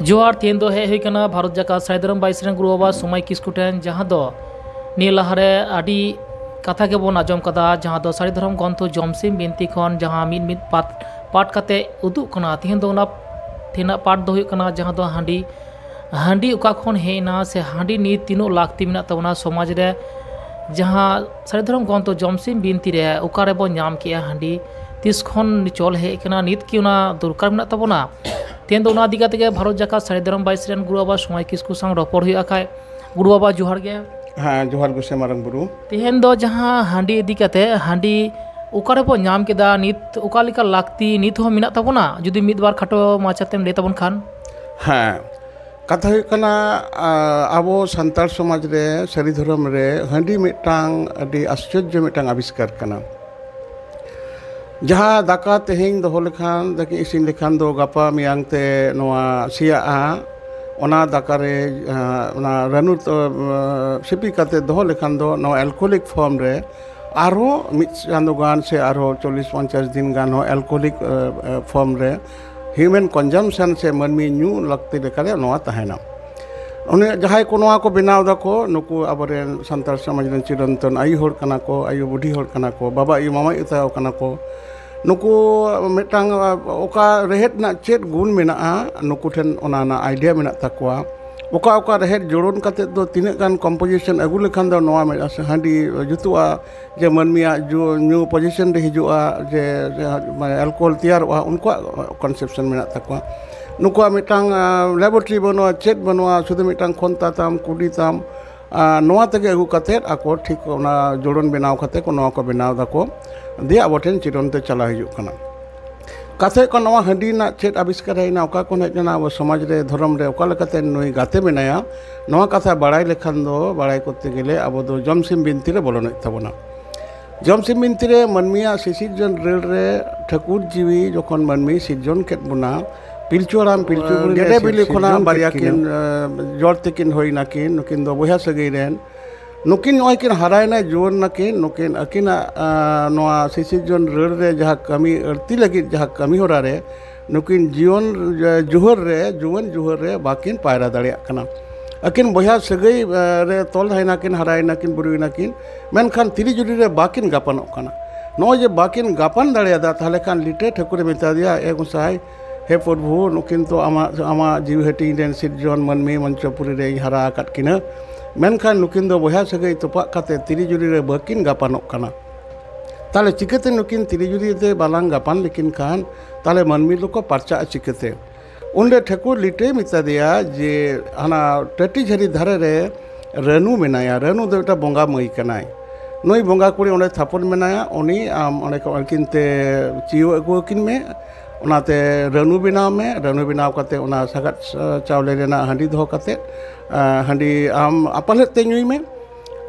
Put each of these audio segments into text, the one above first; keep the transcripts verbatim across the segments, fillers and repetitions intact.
ᱡᱚᱦᱟᱨ᱾ ᱛᱮᱦᱮᱧ ᱫᱚ ᱦᱮᱡ ᱦᱩᱭ ᱠᱟᱱᱟ ᱵᱷᱟᱨᱚᱛ ᱡᱟᱠᱟᱛ ᱥᱟᱹᱨᱤ ᱫᱷᱚᱨᱚᱢ ᱵᱟᱭᱤᱥ ᱨᱮᱱ ᱜᱩᱨᱩ ᱵᱟᱵᱟ ᱥᱚᱢᱟᱭ ᱠᱤᱥᱠᱩ ᱴᱷᱮᱱ, ᱡᱟᱦᱟᱸ ᱫᱚ ᱱᱤᱭᱟᱹ ᱞᱟᱦᱟᱨᱮ ᱟᱹᱰᱤ ᱠᱟᱛᱷᱟ ᱜᱮᱵᱚᱱ ᱟᱸᱡᱚᱢ ᱠᱟᱫᱟ, ᱡᱟᱦᱟᱸ ᱫᱚ ᱥᱟᱹᱨᱤ ᱫᱷᱚᱨᱚᱢ ᱜᱨᱚᱱᱛᱷᱚ ᱡᱚᱢᱥᱤᱢ ᱵᱤᱱᱛᱤ ᱠᱷᱚᱱ ᱡᱟᱦᱟᱸ ᱢᱤᱫ ᱢᱤᱫ ᱯᱟᱛ ᱯᱟᱴ ᱠᱟᱛᱮ ᱩᱫᱩᱜ ᱠᱟᱱᱟ᱾ ᱛᱮᱦᱮᱧ ᱫᱚ ᱚᱱᱟ ᱛᱮᱱᱟᱜ ᱯᱟᱴ ᱫᱚ ᱦᱩᱭᱩᱜ ᱠᱟᱱᱟ ᱡᱟᱦᱟᱸ ᱫᱚ ᱦᱟᱺᱰᱤ᱾ ᱦᱟᱺᱰᱤ ᱚᱠᱟ ᱠᱷᱚᱱ ᱦᱮᱡ ᱮᱱᱟ ᱥᱮ ᱦᱟᱺᱰᱤ ᱱᱤᱛ ᱛᱤᱱᱟᱹᱜ ᱞᱟᱹᱠᱛᱤ ᱢᱮᱱᱟᱜ ᱛᱟᱵᱚᱱᱟ ᱥᱚᱢᱟᱡᱽ ᱨᱮ, ᱡᱟᱦᱟᱸ ᱥᱟᱹᱨᱤ ᱫᱷᱚᱨᱚᱢ ᱜᱨᱚᱱᱛᱷᱚ ᱡᱚᱢᱥᱤᱢ ᱵᱤᱱᱛᱤ ᱨᱮ ᱚᱠᱟ ᱨᱮᱵᱚᱱ ᱧᱟᱢ ᱠᱮᱜᱼᱟ ᱦᱟᱺᱰᱤ, ᱛᱤᱥ ᱠᱷᱚᱱ ᱪᱚᱞ ᱦᱮᱡ ᱟᱠᱟᱱᱟ, ᱱᱤᱛ ᱠᱤ ᱚᱱᱟ ᱫᱚᱨᱠᱟᱨ ᱢᱮᱱᱟᱜ ᱛᱟᱵᱚᱱᱟ? ᱛᱮᱦᱮᱧ ᱫᱚ ᱚᱱᱟ ᱤᱫᱤ ᱠᱟᱛᱮ ᱜᱮ ᱵᱷᱟᱨᱚᱛ ᱡᱟᱠᱟᱛ ᱥᱟᱹᱨᱤ ᱫᱷᱚᱨᱚᱢ ᱵᱟᱭᱤᱥ ᱨᱮᱱ ᱜᱩᱨᱩ ᱵᱟᱵᱟ ᱥᱚᱢᱟᱭ ᱠᱤᱥᱠᱩ ᱥᱟᱶ ᱨᱚᱯᱚᱲ ᱦᱩᱭᱩᱜᱼᱟ ᱠᱷᱟᱡ᱾ ᱜᱩᱨᱩ ᱵᱟᱵᱟ, ᱡᱚᱦᱟᱨ ᱜᱮ᱾ ᱦᱮᱸ, ᱡᱚᱦᱟᱨ ᱜᱚᱸᱥᱟᱭ ᱢᱟᱨᱟᱝ ᱵᱩᱨᱩ᱾ ᱛᱮᱦᱮᱧ ᱫᱚ ᱡᱟᱦᱟᱸ ᱦᱟᱺᱰᱤ ᱤᱫᱤ ᱠᱟᱛᱮ, ᱦᱟᱺᱰᱤ ᱚᱠᱟ ᱨᱮᱵᱚ ᱧᱟᱢ ᱠᱮᱫᱟ, ᱱᱤᱛ ᱚᱠᱟ ᱞᱮᱠᱟ ᱞᱟᱹᱠᱛᱤ ᱱᱤᱛ ᱦᱚᱸ ᱢᱮᱱᱟᱜ ᱛᱟᱵᱚᱱᱟ, ᱡᱩᱫᱤ ᱢᱤᱫ ᱵᱟᱨ ᱠᱷᱟᱴᱚ ᱢᱟᱪᱷᱟᱛᱮᱢ ᱞᱟᱹᱭ ᱛᱟᱵᱚᱱ ᱠᱷᱟᱱ? ᱦᱮᱸ, ᱠᱟᱛᱷᱟ ᱦᱩᱭᱩᱜ ᱠᱟᱱᱟ, ᱟ, ᱟᱵᱚ ᱥᱟᱱᱛᱟᱲ ᱥᱚᱢᱟᱡᱽ ᱨᱮ, ᱥᱟᱹᱨᱤ ᱫᱷᱚᱨᱚᱢ ᱨᱮ ᱦᱟᱺᱰᱤ ᱢᱤᱫᱴᱟᱝ ᱟᱹᱰᱤ ᱟᱥᱪᱚᱨᱡᱚ ᱢᱤᱫᱴᱟᱝ ᱟᱵᱤᱥᱠᱟᱨ ᱠᱟᱱᱟ᱾ ᱡᱟᱦᱟᱸ ᱫᱟᱠᱟ ᱛᱮᱦᱮᱧ ᱫᱚᱦᱚ ᱞᱮᱠᱷᱟᱱ, ᱫᱟᱠᱟ ᱤᱥᱤᱱ ᱞᱮᱠᱷᱟᱱ ᱫᱚ ᱜᱟᱯᱟ ᱢᱮᱭᱟᱝ ᱛᱮ ᱱᱚᱣᱟ ᱥᱮᱭᱟᱜᱼᱟ᱾ ᱚᱱᱟ ᱫᱟᱠᱟ ᱨᱮ, ᱟ, ᱚᱱᱟ ᱨᱟᱹᱱᱩ ᱛᱚ, ᱟ, ᱥᱤᱯᱤ ᱠᱟᱛᱮ ᱫᱚᱦᱚ ᱞᱮᱠᱷᱟᱱ ᱫᱚ ᱱᱚᱣᱟ alcoholic form ᱨᱮ ᱟᱨᱦᱚᱸ ᱢᱤᱫ ᱪᱟᱸᱫᱳ ᱜᱟᱱ ᱥᱮ ᱟᱨᱦᱚᱸ ᱪᱚᱞᱞᱤᱥ ᱯᱚᱧᱪᱟᱥ ᱫᱤᱱ ᱜᱟᱱ ᱦᱚᱸ alcoholic, ᱟ, ᱟ, form ᱨᱮ human consumption ᱥᱮ ᱢᱟᱹᱱᱢᱤ ᱧᱩ ᱞᱟᱹᱠᱛᱤ ᱞᱮᱠᱟᱨᱮ ᱱᱚᱣᱟ ᱛᱟᱦᱮᱱᱟ᱾ ᱩᱱᱤ ᱡᱟᱦᱟᱸᱭ ᱠᱚ ᱱᱚᱣᱟ ᱠᱚ ᱵᱮᱱᱟᱣ ᱫᱟᱠᱚ, ᱱᱩᱠᱩ ᱟᱵᱚᱨᱮᱱ ᱥᱟᱱᱛᱟᱲ ᱥᱚᱢᱟᱡᱽ ᱨᱮᱱ ᱪᱤᱨᱚᱱᱛᱚᱱ ᱟᱭᱩ ᱦᱚᱲ ᱠᱟᱱᱟ ᱠᱚ, ᱟᱭᱩ ᱵᱩᱰᱷᱤ ᱦᱚᱲ ᱠᱟᱱᱟ ᱠᱚ, ᱵᱟᱵᱟ ᱟᱭᱩ ᱢᱟᱢᱟ ᱟᱭᱩ ᱛᱟᱠᱚ ᱠᱟᱱᱟ ᱠᱚ᱾ ᱱᱩᱠᱩ ᱢᱤᱫᱴᱟᱝ, ᱚᱠᱟ ᱨᱮᱦᱮᱫ ᱨᱮᱱᱟᱜ ᱪᱮᱫ ᱜᱩᱱ ᱢᱮᱱᱟᱜᱼᱟ, ᱱᱩᱠᱩ ᱴᱷᱮᱱ ᱚᱱᱟ ᱨᱮᱱᱟᱜ idea ᱢᱮᱱᱟᱜ ᱛᱟᱠᱚᱣᱟ᱾ ᱚᱠᱟ ᱚᱠᱟ ᱨᱮᱦᱮᱫ ᱡᱳᱲᱳᱱ ᱠᱟᱛᱮᱫ ᱫᱚ ᱛᱤᱱᱟᱹᱜ ᱜᱟᱱ composition ᱟᱹᱜᱩ ᱞᱮᱠᱷᱟᱱ ᱫᱚ ᱱᱚᱣᱟ ᱢᱤᱫ ᱦᱟᱺᱰᱤ ᱡᱩᱛᱩᱜᱼᱟ, ᱡᱮ ᱢᱟᱹᱱᱢᱤᱭᱟᱜ ᱡᱩ-, ᱧᱩ position ᱨᱮ ᱦᱤᱡᱩᱜᱼᱟ, ᱡᱮ, ᱡᱮ, ᱢᱟᱱᱮ, alcohol ᱛᱮᱭᱟᱨᱚᱜᱼᱟ, ᱩᱱᱠᱩᱣᱟᱜ conception ᱢᱮᱱᱟᱜ ᱛᱟᱠᱚᱣᱟ᱾ ᱱᱩᱠᱩᱣᱟᱜ ᱢᱤᱫᱴᱟᱝ, ᱟ, laboratory ᱵᱟᱹᱱᱩᱜᱼᱟ, ᱪᱮᱫ ᱵᱟᱹᱱᱩᱜᱼᱟ, ᱥᱩᱫᱷᱩ ᱢᱤᱫᱴᱟᱝ ᱠᱷᱚᱱᱛᱟ ᱛᱟᱢ, ᱠᱩᱰᱤ ᱛᱟᱢ, ᱟ, ᱱᱚᱣᱟ ᱛᱮᱜᱮ ᱟᱹᱜᱩ ᱠᱟᱛᱮᱫ ᱟᱠᱚ ᱴᱷᱤᱠ ᱚᱱᱟ ᱡᱳᱲᱳᱱ ᱵᱮᱱᱟᱣ ᱠᱟᱛᱮᱫ ᱠᱚ ᱱᱚᱣᱟ ᱠᱚ ᱵᱮᱱᱟᱣ ᱫᱟᱠᱚ, ᱫᱤᱭᱮ ᱟᱵᱚ ᱴᱷᱮᱱ ᱪᱤᱨᱚᱱ ᱛᱮ ᱪᱟᱞᱟᱣ ᱦᱤᱡᱩᱜ ᱠᱟᱱᱟ᱾ ᱠᱟᱛᱷᱟ ᱦᱩᱭᱩᱜ ᱠᱟᱱᱟ, ᱱᱚᱣᱟ ᱦᱟᱺᱰᱤ ᱨᱮᱱᱟᱜ ᱪᱮᱫ ᱟᱵᱤᱥᱠᱟᱨ ᱦᱮᱡ ᱮᱱᱟ, ᱚᱠᱟ ᱠᱷᱚᱱ ᱦᱮᱡ ᱮᱱᱟ, ᱟᱵᱚ ᱥᱚᱢᱟᱡᱽ ᱨᱮ, ᱫᱷᱚᱨᱚᱢ ᱨᱮ ᱚᱠᱟ ᱞᱮᱠᱟᱛᱮ ᱱᱩᱭ ᱜᱟᱛᱮ ᱢᱮᱱᱟᱭᱟ, ᱱᱚᱣᱟ ᱠᱟᱛᱷᱟ ᱵᱟᱲᱟᱭ ᱞᱮᱠᱷᱟᱱ ᱫᱚ, ᱵᱟᱲᱟᱭ ᱠᱚᱨᱛᱮ ᱜᱮᱞᱮ ᱟᱵᱚ ᱫᱚ ᱡᱚᱢᱥᱤᱢ ᱵᱤᱱᱛᱤ ᱨᱮ ᱵᱚᱞᱚᱱ ᱦᱩᱭᱩᱜ ᱛᱟᱵᱚᱱᱟ᱾ ᱡᱚᱢᱥᱤᱢ ᱵᱤᱱᱛᱤ ᱨᱮ ᱢᱟᱹᱱᱢᱤᱭᱟᱜ ᱥᱤᱥᱤᱨᱡᱚᱱ ᱨᱟᱹᱲ ᱨᱮ ᱴᱷᱟᱹᱠᱩᱨ ᱡᱤᱣᱤ ᱡᱚᱠᱷᱚᱱ ᱢᱟᱹᱱᱢᱤ ᱥᱤᱨᱡᱚᱱ ᱠᱮᱫ ᱵᱚᱱᱟ, ᱯᱤᱞᱪᱩ ᱦᱟᱲᱟᱢ, ᱯᱤᱞᱪᱩ ᱵᱩᱲᱦᱤ ᱜᱮᱰᱮ ᱨᱮ ᱵᱤᱞᱤ ᱠᱷᱚᱱᱟᱜ ᱥᱤᱨᱡᱚᱱ ᱵᱟᱨᱭᱟ ᱠᱮᱫ ᱠᱤᱱ, ᱠᱤᱱᱟ᱾ ᱮ, ᱡᱚᱲ ᱛᱮᱠᱤᱱ ᱦᱩᱭ ᱱᱟᱠᱤᱱ, ᱱᱩᱠᱤᱱ ᱫᱚ ᱵᱚᱭᱦᱟ ᱥᱟᱹᱜᱟᱹᱭ ᱨᱮᱱ᱾ ᱱᱩᱠᱤᱱ ᱱᱚᱜᱼᱚᱭ ᱠᱤᱱ ᱦᱟᱨᱟᱭᱮᱱᱟ, ᱡᱩᱣᱟᱹᱱ ᱱᱟᱹᱠᱤᱱ, ᱱᱩᱠᱤᱱ ᱟᱹᱠᱤᱱᱟᱜ, ᱟᱸ, ᱱᱚᱣᱟ ᱥᱤᱥᱤᱨᱡᱚᱱ ᱨᱟᱹᱲ ᱨᱮ ᱡᱟᱦᱟᱸ ᱠᱟᱹᱢᱤ ᱟᱹᱲᱛᱤ ᱞᱟᱹᱜᱤᱫ ᱡᱟᱦᱟᱸ ᱠᱟᱹᱢᱤ ᱦᱚᱨᱟ ᱨᱮ ᱱᱩᱠᱤᱱ ᱡᱤᱭᱚᱱ ᱡᱩᱦᱟᱹᱨ ᱨᱮ, ᱡᱩᱣᱟᱹᱱ ᱡᱩᱦᱟᱹᱨ ᱨᱮ ᱵᱟᱹᱠᱤᱱ ᱯᱟᱭᱨᱟ ᱫᱟᱲᱮᱭᱟᱜ ᱠᱟᱱᱟ᱾ ᱟᱹᱠᱤᱱ ᱵᱚᱭᱦᱟ ᱥᱟᱹᱜᱟᱹᱭ ᱨᱮ ᱛᱚᱞ ᱦᱟᱭᱱᱟᱠᱤᱱ, ᱦᱟᱨᱟᱭᱮᱱᱟᱠᱤᱱ, ᱵᱩᱨᱩᱭᱮᱱᱟᱠᱤᱱ, ᱢᱮᱱᱠᱷᱟᱱ ᱛᱤᱨᱤ ᱡᱩᱨᱤ ᱨᱮ ᱵᱟᱹᱠᱤᱱ ᱜᱟᱯᱟᱱᱚᱜ ᱠᱟᱱᱟ᱾ ᱱᱚᱜᱼᱚᱭ ᱡᱮ ᱵᱟᱹᱠᱤᱱ ᱜᱟᱯᱟᱱ ᱫᱟᱲᱮᱭᱟᱫᱟ, ᱛᱟᱦᱚᱞᱮ ᱠᱷᱟᱱ ᱞᱤᱴᱟᱹ ᱴᱷᱟᱹᱠᱩᱨᱮ ᱢᱮᱛᱟ ᱫᱮᱭᱟ, "ᱮ ᱜᱚᱸᱥᱟᱭ, ᱦᱮ ᱯᱨᱚᱵᱷᱩ, ᱱᱩᱠᱤᱱ ᱛᱚ ᱟᱢᱟᱜ, ᱟᱢᱟᱜ ᱡᱤᱣᱤ ᱦᱟᱹᱴᱤᱧ ᱨᱮᱱ ᱥᱤᱨᱡᱚᱱ ᱢᱟᱹᱱᱢᱤ ᱢᱚᱧᱪᱚᱯᱩᱨᱤ ᱨᱮᱧ ᱦᱟᱨᱟ ᱟᱠᱟᱫ ᱠᱤᱱᱟᱹ, ᱢᱮᱱᱠᱷᱟᱱ ᱱᱩᱠᱤᱱ ᱫᱚ ᱵᱚᱭᱦᱟ ᱥᱟᱹᱜᱟᱹᱭ ᱛᱚᱯᱟᱜ ᱠᱟᱛᱮ ᱛᱤᱨᱤ ᱡᱩᱨᱤ ᱨᱮ ᱵᱟᱹᱠᱤᱱ ᱜᱟᱯᱟᱱᱚᱜ ᱠᱟᱱᱟ᱾ ᱛᱟᱦᱚᱞᱮ ᱪᱤᱠᱟᱹᱛᱮ ᱱᱩᱠᱤᱱ ᱛᱤᱨᱤ ᱡᱩᱨᱤ ᱛᱮ ᱵᱟᱞᱟᱝ ᱜᱟᱯᱟᱱ ᱞᱮᱠᱤᱱ ᱠᱷᱟᱱ, ᱛᱟᱦᱚᱞᱮ ᱢᱟᱹᱱᱢᱤ ᱫᱚᱠᱚ ᱯᱟᱨᱪᱟᱜᱼᱟ ᱪᱤᱠᱟᱹᱛᱮ?" ᱩᱱᱨᱮ ᱴᱷᱟᱹᱠᱩᱨ ᱞᱤᱴᱟᱹᱭ ᱢᱮᱛᱟ ᱫᱮᱭᱟ ᱡᱮ, ᱦᱟᱱᱟ ᱴᱟᱹᱴᱤ ᱡᱷᱟᱹᱨᱤ ᱫᱷᱟᱨᱮ ᱨᱮ ᱨᱟᱹᱱᱩ ᱢᱮᱱᱟᱭᱟ, ᱨᱟᱹᱱᱩ ᱫᱚ ᱢᱤᱫᱴᱟᱝ ᱵᱚᱸᱜᱟ ᱢᱟᱹᱭ ᱠᱟᱱᱟᱭ᱾ ᱱᱩᱭ ᱵᱚᱸᱜᱟ ᱠᱩᱲᱤ ᱚᱸᱰᱮ ᱛᱷᱟᱯᱚᱱ ᱢᱮᱱᱟᱭᱟ, ᱩᱱᱤ ᱟᱢ ᱚᱸᱰᱮ ᱠᱷᱚᱱ ᱩᱱᱠᱤᱱ ᱛᱮ ᱪᱤᱭᱟᱹᱣ ᱟᱹᱜᱩ ᱟᱹᱠᱤᱱ ᱢᱮ᱾ ᱚᱱᱟᱛᱮ ᱨᱟᱹᱱᱩ ᱵᱮᱱᱟᱣ ᱢᱮ, ᱨᱟᱹᱱᱩ ᱵᱮᱱᱟᱣ ᱠᱟᱛᱮ ᱚᱱᱟ ᱥᱟᱜᱟᱫ ᱪᱟᱣᱞᱮ ᱨᱮᱱᱟᱜ ᱦᱟᱺᱰᱤ ᱫᱚᱦᱚ ᱠᱟᱛᱮ, ᱟᱸ, ᱦᱟᱺᱰᱤ ᱟᱢ ᱟᱯᱟᱞᱮᱫ ᱛᱮ ᱧᱩᱭ ᱢᱮ᱾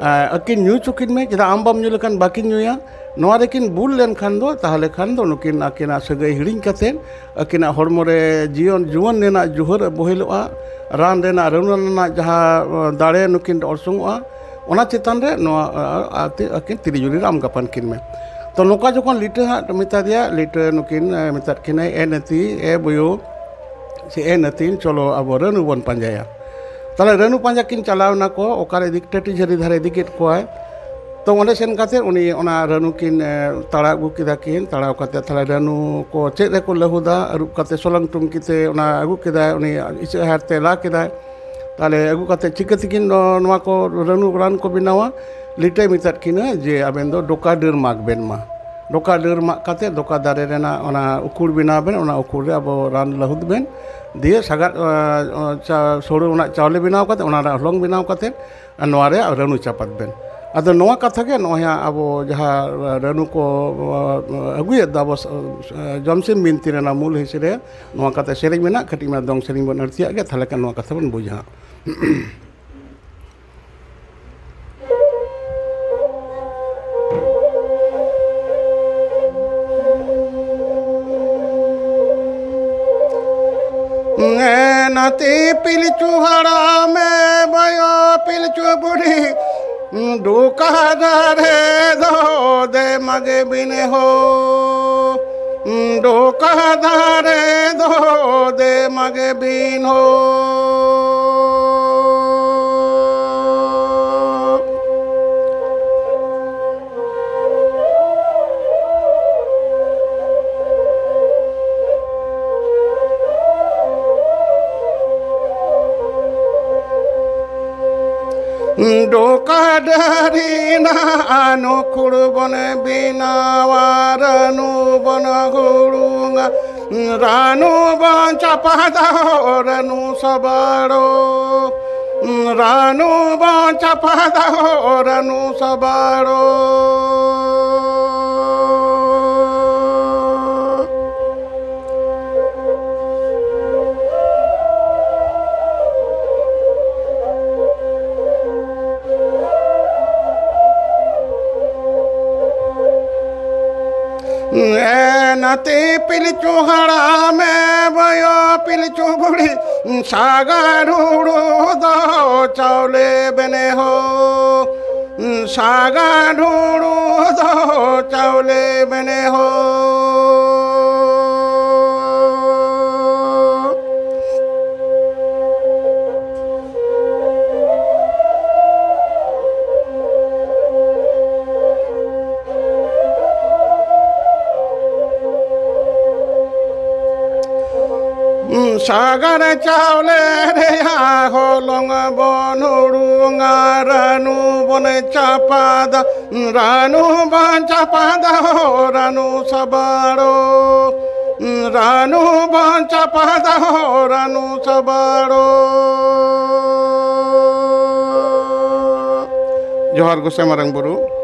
ᱟᱸ, ᱟᱹᱠᱤᱱ ᱧᱩ ᱦᱚᱪᱚ ᱠᱤᱱ ᱢᱮ, ᱪᱮᱫᱟᱜ ᱟᱢ ᱵᱟᱢ ᱧᱩ ᱞᱮᱠᱷᱟᱱ ᱵᱟᱹᱠᱤᱱ ᱧᱩᱭᱟ᱾ ᱱᱚᱣᱟ ᱨᱮᱠᱤᱱ ᱵᱩᱞ ᱞᱮᱱᱠᱷᱟᱱ ᱫᱚ, ᱛᱟᱦᱚᱞᱮ ᱠᱷᱟᱱ ᱫᱚ ᱱᱩᱠᱤᱱ ᱟᱹᱠᱤᱱᱟᱜ ᱥᱟᱹᱜᱟᱹᱭ ᱦᱤᱲᱤᱧ ᱠᱟᱛᱮ ᱟᱹᱠᱤᱱᱟᱜ ᱦᱚᱲᱢᱚ ᱨᱮ ᱡᱤᱭᱚᱱ, ᱡᱩᱣᱟᱹᱱ ᱨᱮᱱᱟᱜ ᱡᱩᱦᱟᱹᱨ ᱵᱚᱦᱮᱞᱚᱜᱼᱟ, ᱨᱟᱱ ᱨᱮᱱᱟᱜ, ᱨᱟᱹᱱᱩ ᱨᱮᱱᱟᱜ ᱡᱟᱦᱟᱸ, ᱟᱸ, ᱫᱟᱲᱮ ᱱᱩᱠᱤᱱ ᱚᱨᱥᱚᱝᱚᱜᱼᱟ, ᱚᱱᱟ ᱪᱮᱛᱟᱱ ᱨᱮ ᱱᱚᱣᱟ, ᱟᱸ, ᱟᱸ, ᱟᱹᱠᱤᱱ ᱛᱤᱨᱤ ᱡᱩᱨᱤ ᱨᱮ ᱟᱢ ᱜᱟᱯᱟᱱ ᱠᱤᱱ ᱢᱮ᱾ ᱛᱚ ᱱᱚᱝᱠᱟ ᱡᱚᱠᱷᱚᱱ ᱞᱤᱴᱟᱹ ᱦᱟᱸᱜ ᱢᱮᱛᱟ ᱫᱮᱭᱟ, ᱞᱤᱴᱟᱹ ᱱᱩᱠᱤᱱ, ᱟᱸ, ᱢᱮᱛᱟᱫ ᱠᱤᱱᱟᱹᱭ, "ᱮ ᱱᱟᱹᱛᱤ, ᱮ ᱵᱚᱭᱳ, ᱥᱮ ᱮ ᱱᱟᱹᱛᱤᱱ, ᱪᱚᱞᱚ ᱟᱵᱚ ᱨᱟᱹᱱᱩ ᱵᱚᱱ ᱯᱟᱸᱡᱟᱭᱟ᱾" ᱛᱟᱦᱞᱮ ᱨᱟᱹᱱᱩ ᱯᱟᱸᱡᱟ ᱠᱤᱱ ᱪᱟᱞᱟᱣ ᱮᱱᱟ ᱠᱚ, ᱚᱠᱟᱨᱮ ᱤᱫᱤ, ᱴᱟᱹᱴᱤ ᱡᱷᱟᱹᱨᱤ ᱫᱷᱟᱨᱮ ᱤᱫᱤ ᱠᱮᱫ ᱠᱚᱣᱟᱭ᱾ ᱛᱚ ᱚᱸᱰᱮ ᱥᱮᱱ ᱠᱟᱛᱮ ᱩᱱᱤ ᱚᱱᱟ ᱨᱟᱹᱱᱩ ᱠᱤᱱ, ᱮ, ᱛᱟᱲᱟᱣ ᱟᱹᱜᱩ ᱠᱮᱫᱟ ᱠᱤᱱ, ᱛᱟᱲᱟᱣ ᱠᱟᱛᱮ ᱛᱟᱦᱞᱮ ᱨᱟᱹᱱᱩ ᱠᱚ ᱪᱮᱫ ᱨᱮᱠᱚ ᱞᱟᱹᱦᱩᱫᱟ, ᱟᱹᱨᱩᱵ ᱠᱟᱛᱮ ᱥᱚᱞᱚᱝ ᱴᱩᱝᱠᱤ ᱛᱮ ᱚᱱᱟ ᱟᱹᱜᱩ ᱠᱮᱫᱟᱭ, ᱩᱱᱤ ᱤᱪᱟᱹᱜ ᱦᱟᱨ ᱛᱮ ᱞᱟ ᱠᱮᱫᱟᱭ᱾ ᱛᱟᱦᱞᱮ ᱟᱹᱜᱩ ᱠᱟᱛᱮ ᱪᱤᱠᱟᱹ ᱛᱮᱠᱤᱱ ᱱᱚ-, ᱱᱚᱣᱟ ᱠᱚ ᱨᱟᱹᱱᱩ ᱨᱟᱱ ᱠᱚ ᱵᱮᱱᱟᱣᱟ? ᱞᱤᱴᱟᱹᱭ ᱢᱮᱛᱟᱫ ᱠᱤᱱᱟᱹ ᱡᱮ, "ᱟᱵᱮᱱ ᱫᱚ ᱰᱚᱠᱟ ᱰᱟᱹᱨ ᱢᱟᱜᱽ ᱵᱮᱱ ᱢᱟ, ᱰᱚᱠᱟ ᱰᱟᱹᱨ ᱢᱟᱜ ᱠᱟᱛᱮ ᱰᱚᱠᱟ ᱫᱟᱨᱮ ᱨᱮᱱᱟᱜ ᱚᱱᱟ ᱩᱠᱷᱩᱲ ᱵᱮᱱᱟᱣ ᱵᱮᱱ, ᱚᱱᱟ ᱩᱠᱷᱩᱲ ᱨᱮ ᱟᱵᱚ ᱨᱟᱱ ᱞᱟᱹᱦᱩᱫ ᱵᱮᱱ, ᱫᱤᱭᱮ ᱥᱟᱜᱟᱫ, ᱟ, ᱟ, ᱪᱟ-, ᱥᱩᱲᱟᱹ ᱨᱮᱱᱟᱜ ᱪᱟᱣᱞᱮ ᱵᱮᱱᱟᱣ ᱠᱟᱛᱮ, ᱚᱱᱟ ᱨᱮ ᱦᱚᱞᱚᱝ ᱵᱮᱱᱟᱣ ᱠᱟᱛᱮ, ᱟᱨ ᱱᱚᱣᱟ ᱨᱮ ᱨᱟᱹᱱᱩ ᱪᱟᱯᱟᱫ ᱵᱮᱱ᱾" ᱟᱫᱚ ᱱᱚᱣᱟ ᱠᱟᱛᱷᱟ ᱜᱮ ᱱᱚᱜᱼᱚᱭ ᱦᱟᱸᱜ ᱟᱵᱚ ᱡᱟᱦᱟᱸ ᱨᱟᱹᱱᱩ ᱠᱚ, ᱟ, ᱟᱹᱜᱩᱭᱮᱫ ᱫᱚ ᱟᱵᱚ ᱥ-, ᱡᱚᱢᱥᱤᱢ ᱵᱤᱱᱛᱤ ᱨᱮᱱᱟᱜ ᱢᱩᱞ ᱦᱤᱸᱥ ᱨᱮ ᱱᱚᱣᱟ ᱠᱟᱛᱷᱟ ᱥᱮᱨᱮᱧ ᱢᱮᱱᱟᱜ, ᱠᱟᱹᱴᱤᱡ ᱢᱟ ᱫᱚᱝ ᱥᱮᱨᱮᱧ ᱵᱚᱱ ᱟᱹᱲᱛᱤᱭᱟᱜ ᱜᱮ, ᱛᱟᱦᱞᱮ ᱠᱷᱟᱱ ᱱᱚᱣᱟ ᱠᱟᱛᱷᱟ ᱵᱚᱱ ᱵᱩᱡᱟ ᱦᱟᱸᱜ᱾ ᱮ ᱱᱟᱛᱮ ᱯᱤᱞᱪᱩ ᱦᱟᱲᱟᱢᱮ, ᱵᱟᱭᱟ ᱯᱤᱞᱪᱩ ᱵᱩᱲᱦᱤ, ᱰᱩᱠᱟ ᱫᱟᱨᱮ ᱫᱚ ᱫᱮ ᱢᱟᱜᱮ ᱵᱤᱱᱮ ᱦᱳ᱾ ᱰᱚᱠᱟ ᱫᱟᱨᱮ ᱫᱚ ᱫᱮ ᱢᱟᱜᱮ ᱵᱤᱱ ᱦᱳ᱾ ᱰᱚᱠᱟ ᱰᱟᱹᱨᱤ ᱱᱟ ᱟᱱᱩ ᱠᱷᱩᱲ ᱵᱚᱱ ᱵᱮᱱᱟᱣᱟ, ᱨᱟᱹᱱᱩ ᱵᱚᱱ ᱦᱩᱲᱩᱝᱟ, ᱨᱟᱹᱱᱩ ᱵᱚᱱ ᱪᱟᱯᱟᱫᱟ ᱦᱳ, ᱨᱟᱹᱱᱩ ᱥᱟᱵᱟᱲᱚ, ᱨᱟᱹᱱᱩ ᱵᱚᱱ ᱪᱟᱯᱟᱫᱟ ᱦᱳ, ᱨᱟᱹᱱᱩ ᱥᱟᱵᱟᱲᱚ᱾ ᱮ ᱱᱟᱛᱮ ᱯᱤᱞᱪᱩ ᱦᱟᱲᱟᱢᱮ ᱵᱚᱭᱚ ᱯᱤᱞᱪᱩ ᱵᱩᱲᱦᱤ, ᱥᱟᱜᱟᱲ ᱦᱩᱲᱩ ᱫᱚ ᱪᱟᱣᱞᱮ ᱵᱮᱱᱮ ᱦᱳ, ᱥᱟᱜᱟᱲ ᱦᱩᱲᱩ ᱫᱚ ᱪᱟᱣᱞᱮ ᱵᱮᱱᱮ ᱦᱳ᱾ ᱥᱟᱜᱟᱲ ᱪᱟᱣᱞᱮ ᱨᱮᱭᱟᱜ ᱦᱚᱞᱚᱝ ᱵᱚᱱ ᱦᱩᱲᱩᱝᱟ, ᱨᱟᱹᱱᱩ ᱵᱚᱱ ᱪᱟᱯᱟᱫᱟ, ᱨᱟᱹᱱᱩ ᱵᱚᱱ ᱪᱟᱯᱟᱫᱟ ᱦᱳ, ᱨᱟᱹᱱᱩ ᱥᱟᱵᱟᱲᱚ, ᱨᱟᱹᱱᱩ ᱵᱚᱱ ᱪᱟᱯᱟᱫᱟ ᱦᱳ, ᱨᱟᱹᱱᱩ ᱥᱟᱵᱟᱲᱚ᱾ ᱡᱚᱦᱟᱨ ᱜᱚᱸᱥᱟᱭ ᱢᱟᱨᱟᱝ ᱵᱩᱨᱩ᱾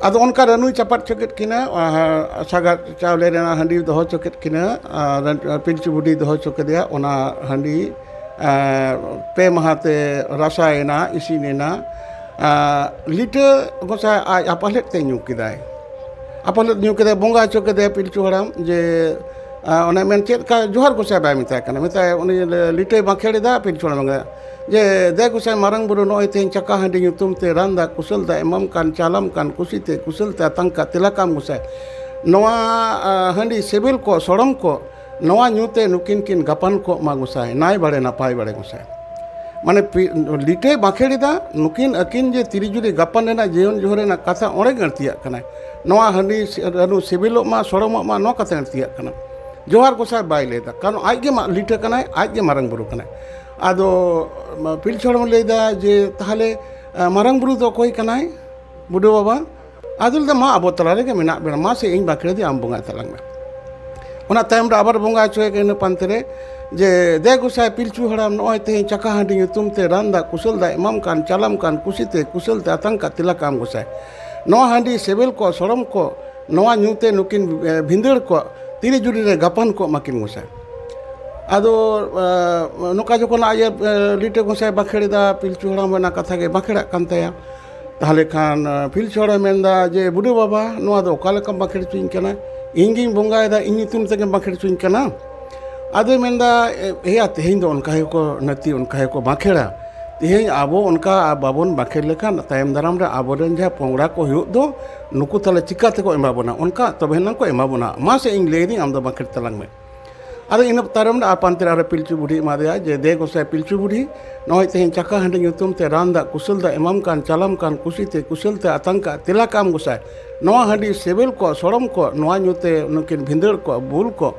ᱟᱫᱚ ᱚᱱᱠᱟ ᱨᱟᱹᱱᱩᱭ ᱪᱟᱯᱟᱫ ᱦᱚᱪᱚ ᱠᱮᱫ ᱠᱤᱱᱟ, ᱟᱨ ᱥᱟᱜᱟᱲ ᱪᱟᱣᱞᱮ ᱨᱮᱱᱟᱜ ᱦᱟᱺᱰᱤ ᱫᱚᱦᱚ ᱦᱚᱪᱚ ᱠᱮᱫ ᱠᱤᱱᱟ, ᱟᱨ ᱯᱤᱞᱪᱩ ᱵᱩᱰᱷᱤ ᱫᱚᱦᱚ ᱦᱚᱪᱚ ᱠᱮᱫᱮᱭᱟ᱾ ᱚᱱᱟ ᱦᱟᱺᱰᱤ, ᱟᱨ ᱯᱮ ᱢᱟᱦᱟ ᱛᱮ ᱨᱟᱥᱟᱭᱮᱱᱟ, ᱤᱥᱤᱱᱮᱱᱟ᱾ ᱟᱨ ᱞᱤᱴᱟᱹ ᱜᱚᱸᱥᱟᱭ ᱟᱡ ᱟᱯᱟᱞᱮᱫ ᱛᱮ ᱧᱩ ᱠᱮᱫᱟᱭ, ᱟᱯᱟᱞᱮᱫ ᱧᱩ ᱠᱮᱫᱟᱭ, ᱵᱚᱸᱜᱟ ᱦᱚᱪᱚ ᱠᱮᱫᱮᱭᱟ ᱯᱤᱞᱪᱩ ᱦᱟᱲᱟᱢ᱾ ᱡᱮ ᱟᱨ ᱚᱱᱮ ᱢᱮᱱ ᱪᱮᱫ ᱞᱮᱠᱟ ᱡᱚᱦᱟᱨ ᱜᱚᱸᱥᱟᱭ ᱵᱟᱭ ᱢᱮᱛᱟᱭ ᱠᱟᱱᱟ, ᱢᱮᱛᱟᱭ ᱩᱱᱤ ᱞᱤᱴᱟᱹᱭ ᱵᱟᱸᱠᱷᱮᱲ ᱮᱫᱟ, ᱯᱤᱞᱪᱩ ᱦᱟᱲᱟᱢ ᱮ ᱢᱮᱱᱫᱟ ᱡᱮ, "ᱫᱮ ᱜᱚᱸᱥᱟᱭ ᱢᱟᱨᱟᱝ ᱵᱩᱨᱩ, ᱱᱚᱜᱼᱚᱭ ᱛᱮᱦᱮᱧ ᱪᱟᱠᱟ ᱦᱟᱺᱰᱤ ᱧᱩᱛᱩᱢ ᱛᱮ ᱨᱟᱱ ᱫᱟᱜ ᱠᱩᱥᱟᱹᱞ ᱫᱟᱜ ᱮᱢᱟᱢ ᱠᱟᱱ, ᱪᱟᱞᱟᱢ ᱠᱟᱱ, ᱠᱩᱥᱤ ᱛᱮ ᱠᱩᱥᱟᱹᱞ ᱛᱮ ᱟᱛᱟᱝ ᱠᱟᱜ ᱛᱮᱞᱟ ᱠᱟᱢ ᱜᱚᱸᱥᱟᱭ, ᱱᱚᱣᱟ ᱦᱟᱺᱰᱤ ᱥᱤᱵᱤᱞ ᱠᱚ, ᱥᱚᱲᱚᱢ ᱠᱚ, ᱱᱚᱣᱟ ᱧᱩ ᱛᱮ ᱱᱩᱠᱤᱱ ᱠᱤᱱ ᱜᱟᱯᱟᱱ ᱠᱚᱜ ᱢᱟ ᱜᱚᱸᱥᱟᱭ, ᱱᱟᱭ ᱵᱟᱲᱮ ᱱᱟᱯᱟᱭ ᱵᱟᱲᱮ ᱜᱚᱸᱥᱟᱭ᱾ ᱢᱟᱱᱮ ᱞᱤᱴᱟᱹᱭ ᱵᱟᱸᱠᱷᱮᱲ ᱮᱫᱟ, ᱱᱩᱠᱤᱱ ᱟᱹᱠᱤᱱ ᱡᱮ ᱛᱤᱨᱤ ᱡᱩᱨᱤ ᱜᱟᱯᱟᱱ ᱨᱮᱱᱟᱜ, ᱡᱤᱭᱚᱱ ᱡᱩᱦᱟᱹᱨ ᱨᱮᱱᱟᱜ ᱠᱟᱛᱷᱟ ᱚᱸᱰᱮ ᱜᱮ ᱟᱹᱲᱛᱤᱭᱟᱜ ᱠᱟᱱᱟᱭ᱾ ᱱᱚᱣᱟ ᱦᱟᱺᱰᱤ ᱥᱤᱵᱤᱞᱚᱜ ᱢᱟ, ᱥᱚᱲᱚᱢᱚᱜ ᱢᱟ, ᱱᱚᱣᱟ ᱠᱟᱛᱷᱟ ᱟᱹᱲᱛᱤᱭᱟᱜ ᱠᱟᱱᱟ᱾ ᱡᱚᱦᱟᱨ ᱜᱚᱸᱥᱟᱭ ᱵᱟᱭ ᱞᱟᱹᱭ ᱮᱫᱟ, ᱠᱟᱨᱚᱱ ᱟᱡ ᱜᱮ ᱢᱟ ᱞᱤᱴᱟᱹ ᱠᱟᱱᱟᱭ, ᱟᱡ ᱜᱮ ᱢᱟᱨᱟᱝ ᱵᱩᱨᱩ ᱠᱟᱱᱟᱭ᱾ ᱟᱫᱚ ᱯᱤᱞᱪᱩ ᱦᱟᱲᱟᱢ ᱞᱟᱹᱭ ᱮᱫᱟ ᱡᱮ, ᱛᱟᱦᱚᱞᱮ ᱢᱟᱨᱟᱝ ᱵᱩᱨᱩ ᱫᱚ ᱚᱠᱚᱭ ᱠᱟᱱᱟᱭ? ᱵᱩᱰᱷᱟᱹ ᱵᱟᱵᱟ᱾ ᱟᱫᱚ ᱞᱟᱹᱭ ᱮᱫᱟ, ᱢᱟ ᱟᱵᱚ ᱛᱟᱞᱟ ᱨᱮᱜᱮ ᱢᱮᱱᱟᱜ ᱵᱮᱱᱟ, ᱢᱟ ᱥᱮ ᱤᱧ ᱵᱟᱸᱠᱷᱮᱲ ᱫᱤᱧ, ᱟᱢ ᱵᱚᱸᱜᱟᱭ ᱛᱟᱞᱟᱝ ᱢᱮ᱾ ᱚᱱᱟ ᱛᱟᱭᱚᱢ ᱨᱮ ᱟᱵᱟᱨ ᱵᱚᱸᱜᱟ ᱦᱚᱪᱚᱭᱮ ᱠᱟᱱᱟ ᱤᱱᱟᱹ ᱯᱟᱱᱛᱮ ᱨᱮ, ᱡᱮ, ᱫᱮ ᱜᱚᱸᱥᱟᱭ ᱯᱤᱞᱪᱩ ᱦᱟᱲᱟᱢ, ᱱᱚᱜᱼᱚᱭ ᱛᱮᱦᱮᱧ ᱪᱟᱠᱟ ᱦᱟᱺᱰᱤ ᱧᱩᱛᱩᱢ ᱛᱮ ᱨᱟᱱ ᱫᱟᱜ ᱠᱩᱥᱟᱹᱞ ᱫᱟᱜ ᱮᱢᱟᱢ ᱠᱟᱱ, ᱪᱟᱞᱟᱢ ᱠᱟᱱ, ᱠᱩᱥᱤ ᱛᱮ ᱠᱩᱥᱟᱹᱞ ᱛᱮ ᱟᱛᱟᱝ ᱠᱟᱜ ᱛᱮᱞᱟ ᱠᱟᱢ ᱜᱚᱸᱥᱟᱭ᱾ ᱱᱚᱣᱟ ᱦᱟᱺᱰᱤ ᱥᱤᱵᱤᱞ ᱠᱚ, ᱥᱚᱲᱚᱢ ᱠᱚ, ᱱᱚᱣᱟ ᱧᱩ ᱛᱮ ᱱᱩᱠᱤᱱ ᱵᱷᱤᱸᱫᱟᱹᱲ ᱠᱚ, ᱛᱤᱨᱤ ᱡᱩᱨᱤ ᱨᱮ ᱜᱟᱯᱟᱱ ᱠᱚᱜ ᱢᱟᱠᱤᱱ ᱜᱚᱸᱥᱟᱭ᱾ ᱟᱫᱚ ᱱᱚᱝᱠᱟ ᱡᱚᱠᱷᱚᱱ ᱟᱡ ᱮ ᱞᱤᱴᱟᱹ ᱜᱚᱸᱥᱟᱭ ᱵᱟᱸᱠᱷᱮᱲ ᱮᱫᱟ, ᱯᱤᱞᱪᱩ ᱦᱟᱲᱟᱢ ᱚᱱᱟ ᱠᱟᱛᱷᱟ ᱜᱮ ᱵᱟᱸᱠᱷᱮᱲᱟᱜ ᱠᱟᱱ ᱛᱟᱭᱟ᱾ ᱛᱟᱦᱚᱞᱮ ᱠᱷᱟᱱ ᱯᱤᱞᱪᱩ ᱦᱟᱲᱟᱢ ᱢᱮᱱᱫᱟ ᱡᱮ, ᱵᱩᱰᱷᱟᱹ ᱵᱟᱵᱟ, ᱱᱚᱣᱟ ᱫᱚ ᱚᱠᱟ ᱞᱮᱠᱟᱢ ᱵᱟᱸᱠᱷᱮᱲ ᱦᱚᱪᱚᱧ ᱠᱟᱱᱟ? ᱤᱧ ᱜᱤᱧ ᱵᱚᱸᱜᱟᱭᱮᱫᱟ, ᱤᱧ ᱧᱩᱛᱩᱢ ᱛᱮᱜᱮᱢ ᱵᱟᱸᱠᱷᱮᱲ ᱦᱚᱪᱚᱧ ᱠᱟᱱᱟ? ᱟᱫᱚᱭ ᱢᱮᱱᱫᱟ, ᱮᱭᱟ, ᱛᱮᱦᱮᱧ ᱫᱚ ᱚᱱᱠᱟ ᱜᱮᱠᱚ ᱱᱟᱹᱛᱤ, ᱚᱱᱠᱟ ᱜᱮᱠᱚ ᱵᱟᱸᱠᱷᱮᱲᱟ᱾ ᱛᱮᱦᱮᱧ ᱟᱵᱚ ᱚᱱᱠᱟ ᱵᱟᱵᱚᱱ ᱵᱟᱸᱠᱷᱮᱲ ᱞᱮᱠᱷᱟᱱ, ᱛᱟᱭᱚᱢ ᱫᱟᱨᱟᱢ ᱨᱮ ᱟᱵᱚᱨᱮᱱ ᱡᱟᱦᱟᱸ ᱯᱚᱝᱲᱟ ᱠᱚ ᱦᱩᱭᱩᱜ ᱫᱚ, ᱱᱩᱠᱩ ᱛᱟᱦᱞᱮ ᱪᱤᱠᱟ ᱛᱮᱠᱚ ᱮᱢᱟ ᱵᱚᱱᱟ? ᱚᱱᱠᱟ ᱛᱚᱵᱮ ᱮᱱᱟᱝ ᱠᱚ ᱮᱢᱟ ᱵᱚᱱᱟ᱾ ᱢᱟᱥᱮ, ᱤᱧ ᱞᱟᱹᱭ ᱫᱟᱹᱧ, ᱟᱢ ᱫᱚ ᱵᱟᱸᱠᱷᱮᱲ ᱛᱟᱞᱟᱝ ᱢᱮ᱾ ᱟᱫᱚ ᱤᱱᱟᱹ ᱛᱟᱭᱚᱢ ᱨᱮ ᱟᱨ ᱯᱟᱱᱛᱮ ᱨᱮ ᱟᱨᱚ ᱯᱤᱞᱪᱩ ᱵᱩᱰᱷᱤ ᱮᱢᱟᱫᱮᱭᱟ ᱡᱮ, ᱫᱮ ᱜᱚᱸᱥᱟᱭ ᱯᱤᱞᱪᱩ ᱵᱩᱰᱷᱤ, ᱱᱚᱜᱼᱚᱭ ᱛᱮᱦᱮᱧ ᱪᱟᱠᱟ ᱦᱟᱺᱰᱤ ᱧᱩᱛᱩᱢ ᱛᱮ ᱨᱟᱱ ᱫᱟᱜ ᱠᱩᱥᱟᱹᱞ ᱫᱟᱜ ᱮᱢᱟᱢ ᱠᱟᱱ, ᱪᱟᱞᱟᱢ ᱠᱟᱱ, ᱠᱩᱥᱤ ᱛᱮ ᱠᱩᱥᱟᱹᱞ ᱛᱮ ᱟᱛᱟᱝ ᱠᱟᱜ ᱛᱮᱞᱟ ᱠᱟᱜ ᱟᱢ ᱜᱚᱸᱥᱟᱭ᱾ ᱱᱚᱣᱟ ᱦᱟᱺᱰᱤ ᱥᱤᱵᱤᱞ ᱠᱚ, ᱥᱚᱲᱚᱢ ᱠᱚ, ᱱᱚᱣᱟ ᱧᱩ ᱛᱮ ᱱᱩᱠᱤᱱ ᱵᱷᱤᱸᱫᱟᱹᱲ ᱠᱚ, ᱵᱩᱞ ᱠᱚ,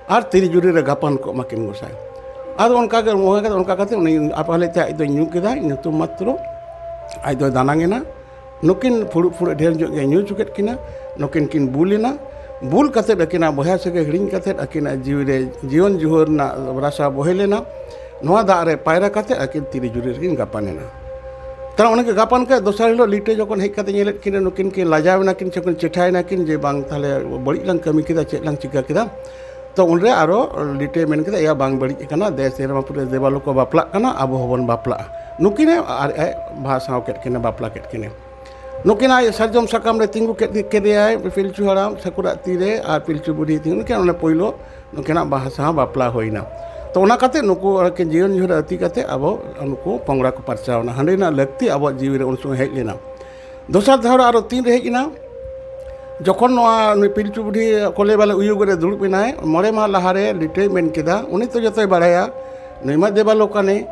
ᱟᱨ ᱛᱤᱨᱤ ᱡᱩᱨᱤ ᱨᱮ ᱜᱟᱯᱟᱱ ᱠᱚᱜ ᱢᱟᱹᱠᱤᱱ ᱜᱚᱸᱥᱟᱭ᱾ ᱟᱫᱚ ᱚᱱᱠᱟ ᱜᱮ, ᱚᱱᱠᱟ ᱠᱟᱛᱮ, ᱚᱱᱠᱟ ᱠᱟᱛᱮ ᱩᱱᱤ ᱟᱯᱟᱞᱮ ᱛᱮ ᱟᱡ ᱫᱚᱭ ᱧᱩ ᱠᱮᱫᱟ, ᱧᱩᱛᱩᱢ ᱢᱟᱛᱨᱚ ᱟᱡ ᱫᱚᱭ ᱫᱟᱱᱟᱝ ᱮᱱᱟ᱾ ᱱᱩᱠᱤᱱ ᱯᱷᱩᱲᱩᱜ ᱯᱷᱩᱲᱩᱜ ᱰᱷᱮᱨ ᱧᱚᱜ ᱜᱮ ᱧᱩ ᱦᱚᱪᱚ ᱠᱮᱫ ᱠᱤᱱᱟ᱾ ᱱᱩᱠᱤᱱ ᱠᱤᱱ ᱵᱩᱞ ᱮᱱᱟ᱾ ᱵᱩᱞ ᱠᱟᱛᱮᱫ ᱟᱹᱠᱤᱱᱟᱜ ᱵᱚᱭᱦᱟ ᱥᱟᱹᱜᱟᱹᱭ ᱦᱤᱲᱤᱧ ᱠᱟᱛᱮᱫ ᱟᱹᱠᱤᱱᱟᱜ ᱡᱤᱣᱤ ᱨᱮ ᱡᱤᱭᱚᱱ ᱡᱩᱦᱟᱹᱨ ᱨᱮᱱᱟᱜ ᱨᱟᱥᱟ ᱵᱚᱦᱮᱞ ᱮᱱᱟ᱾ ᱱᱚᱣᱟ ᱫᱟᱜ ᱨᱮ ᱯᱟᱭᱨᱟ ᱠᱟᱛᱮᱫ ᱟᱹᱠᱤᱱ ᱛᱤᱨᱤ ᱡᱩᱨᱤ ᱨᱮᱠᱤᱱ ᱜᱟᱯᱟᱱ ᱮᱱᱟ᱾ ᱛᱟᱦᱚᱞᱮ ᱚᱱᱮ ᱜᱮ ᱜᱟᱯᱟᱱ ᱠᱮᱫ, ᱫᱚᱥᱟᱨ ᱦᱤᱞᱳᱜ ᱞᱤᱴᱟᱹ ᱡᱚᱠᱷᱚᱱ ᱦᱮᱡ ᱠᱟᱛᱮ ᱧᱮᱞᱮᱫ ᱠᱤᱱᱟ, ᱱᱩᱠᱤᱱ ᱠᱤᱱ ᱞᱟᱡᱟᱣ ᱮᱱᱟ ᱠᱤᱱ, ᱥᱮ ᱠᱤᱱ ᱪᱮᱴᱷᱟᱭᱮᱱᱟ ᱠᱤᱱ ᱡᱮ, ᱵᱟᱝ, ᱛᱟᱦᱚᱞᱮ ᱵᱟᱹᱲᱤᱡ ᱞᱟᱝ ᱠᱟᱹᱢᱤ ᱠᱮᱫᱟ, ᱪᱮᱫ ᱞᱟᱝ ᱪᱤᱠᱟᱹ ᱠᱮᱫᱟ? ᱛᱚ ᱩᱱᱨᱮ ᱟᱨᱚ ᱞᱤᱴᱟᱹᱭ ᱢᱮᱱ ᱠᱮᱫᱟ, ᱮᱭᱟ, ᱵᱟᱝ ᱵᱟᱹᱲᱤᱡ ᱟᱠᱟᱱᱟ, ᱫᱮ ᱥᱮᱨᱢᱟ ᱯᱩᱨᱟᱹ ᱫᱮᱵᱟᱞᱳᱠ ᱠᱚ ᱵᱟᱯᱞᱟᱜ ᱠᱟᱱᱟ, ᱟᱵᱚ ᱦᱚᱸᱵᱚᱱ ᱵᱟᱯᱞᱟᱜᱼᱟ᱾ ᱱᱩᱠᱤᱱᱮ ᱟᱨ ᱟᱡ ᱵᱟᱦᱟ ᱥᱟᱶ ᱠᱮᱫ ᱠᱤᱱᱟ, ᱵᱟᱯᱞᱟ ᱠᱮᱫ ᱠᱤᱱᱟ᱾ ᱱᱩᱠᱤᱱ ᱟᱡ ᱥᱟᱨᱡᱚᱢ ᱥᱟᱠᱟᱢ ᱨᱮ ᱛᱤᱸᱜᱩ ᱠᱮᱫ ᱠᱮᱫᱮᱭᱟᱭ ᱯᱤᱞᱪᱩ ᱦᱟᱲᱟᱢ ᱥᱟᱹᱠᱩᱨᱟᱜ ᱛᱤᱨᱮ, ᱟᱨ ᱯᱤᱞᱪᱩ ᱵᱩᱰᱷᱤ ᱛᱤᱸᱜᱩ, ᱱᱩᱠᱤᱱ ᱚᱱᱮ ᱯᱳᱭᱞᱳ ᱱᱩᱠᱤᱱᱟᱜ ᱵᱟᱦᱟ ᱥᱟᱶ ᱵᱟᱯᱞᱟ ᱦᱩᱭᱱᱟ᱾ ᱛᱚ ᱚᱱᱟ ᱠᱟᱛᱮ ᱱᱩᱠᱩ ᱟᱨᱠᱤ ᱡᱤᱭᱚᱱ ᱡᱩᱦᱟᱹᱨ ᱟᱹᱛᱤ ᱠᱟᱛᱮ ᱟᱵᱚ ᱱᱩᱠᱩ ᱯᱚᱝᱲᱟ ᱠᱚ ᱯᱟᱨᱪᱟᱣ ᱮᱱᱟ᱾ ᱦᱟᱺᱰᱤ ᱨᱮᱱᱟᱜ ᱞᱟᱹᱠᱛᱤ ᱟᱵᱚᱣᱟᱜ ᱡᱤᱣᱤ ᱨᱮ ᱩᱱ ᱥᱚᱢᱚᱭ ᱦᱮᱡ ᱞᱮᱱᱟ᱾ ᱫᱚᱥᱟᱨ ᱫᱷᱟᱣ ᱨᱮ ᱟᱨᱚ ᱛᱤᱱ ᱨᱮ ᱦᱮᱡ ᱮᱱᱟ? ᱡᱚᱠᱷᱚᱱ ᱱᱚᱣᱟ ᱱᱩᱭ ᱯᱤᱞᱪᱩ ᱵᱩᱰᱷᱤ ᱠᱚᱞᱮ ᱵᱟᱞᱮ ᱩᱭᱩ ᱜᱚᱨᱮ ᱫᱩᱲᱩᱵ ᱮᱱᱟᱭ, ᱢᱚᱬᱮ ᱢᱟᱦᱟ ᱞᱟᱦᱟᱨᱮ ᱞᱤᱴᱟᱹᱭ ᱢᱮᱱ ᱠᱮᱫᱟ, ᱩᱱᱤ ᱛᱚ ᱡᱚᱛᱚᱭ ᱵᱟᱲᱟᱭᱟ, ᱱᱩᱭ ᱢᱟ ᱫᱮᱵᱟᱞᱳ ᱠᱟᱱᱮ᱾